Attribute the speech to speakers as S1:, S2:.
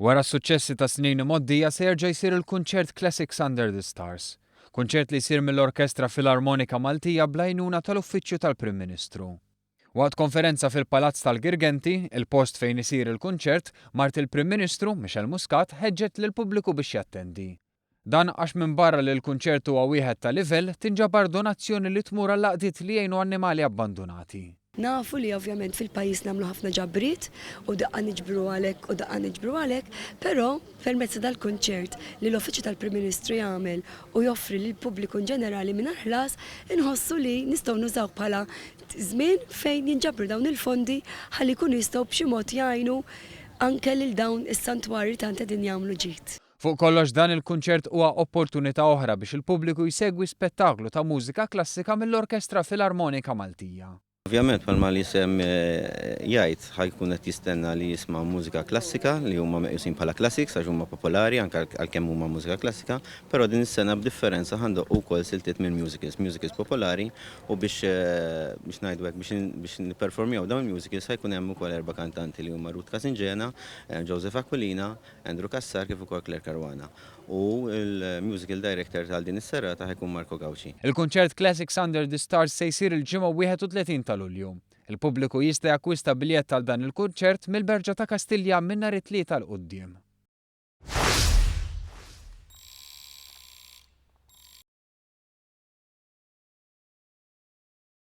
S1: Wara s-suċċessi ta' snin imgħoddija se jerġa' jsir il-kunċert Classics Under the Stars. Kunċert li jsir mill-Orkestra Filarmonika Maltija bl-għajnuna tal-Uffiċċju tal-Prim Ministru. Waqt konferenza fil-Palazz tal-Girgenti, il-post fejn isir il-kunċert, mart il-Prim Ministru, Michelle Muscat, ħeġġet lill-pubbliku biex jattendi. Dan għax minbarra li l-kunċert huwa wieħed ta' livell, tinġabar donazzjoni li tmur għall-għaqdiet li jgħinu annimali abbandunati.
S2: Nafu li ovvjament fil-pajjiż nagħmlu ħafna ġabriet u daqqa niġbru għal hekk u daqqa niġbru għal hekk, però permezz ta' dal-kunċert li l-Uffiċċju tal-Prim Ministru jagħmel u joffri lill-pubbliku inġenerali mingħajr ħlas, inħossu li nistgħu nużawh bħala żmien fejn jinġabru dawn il-fondi ħalli jkunu jistgħu b'xi mod jgħinu anke lil dawn is-santwarji li tant qegħdin jagħmlu ġid.
S1: Fuq kollox dan il-kunċert huwa opportunità oħra biex il-pubbliku jsegwi spettaklu ta' mużika klassika mill-Orkestra Filarmonika Maltija.
S3: Ovvjament bħalma l-isem jgħid ħa jkun qed jistenna li jisma' mużika klassika li huma meqjusin bħala classics għax huma popolari anke għalkemm huma mużika klassika, però din is-sena b'differenza ħa ndoqqu wkoll siltiet minn musicals, musicals popolari u biex biex ngħidu hekk biex biex nipperformjaw dawn il-musicals ħa jkun hemm ukoll erba' kantanti li huma Ruth Casingena, Joseph Aquilina, Andrew Cassar kif ukoll Claire Caruana u l-musical director tal din is-serata ħa jkun Marco Gauci.
S1: Il-kunċert Classics Under the Stars se jsir il-Ġimgħa 31 ta' Lulju. Il-pubbliku jista' jakkwista biljett għal dan il-kunċert mill-Berġa ta' Kastilja minn nhar it-Tlieta 'l quddiem.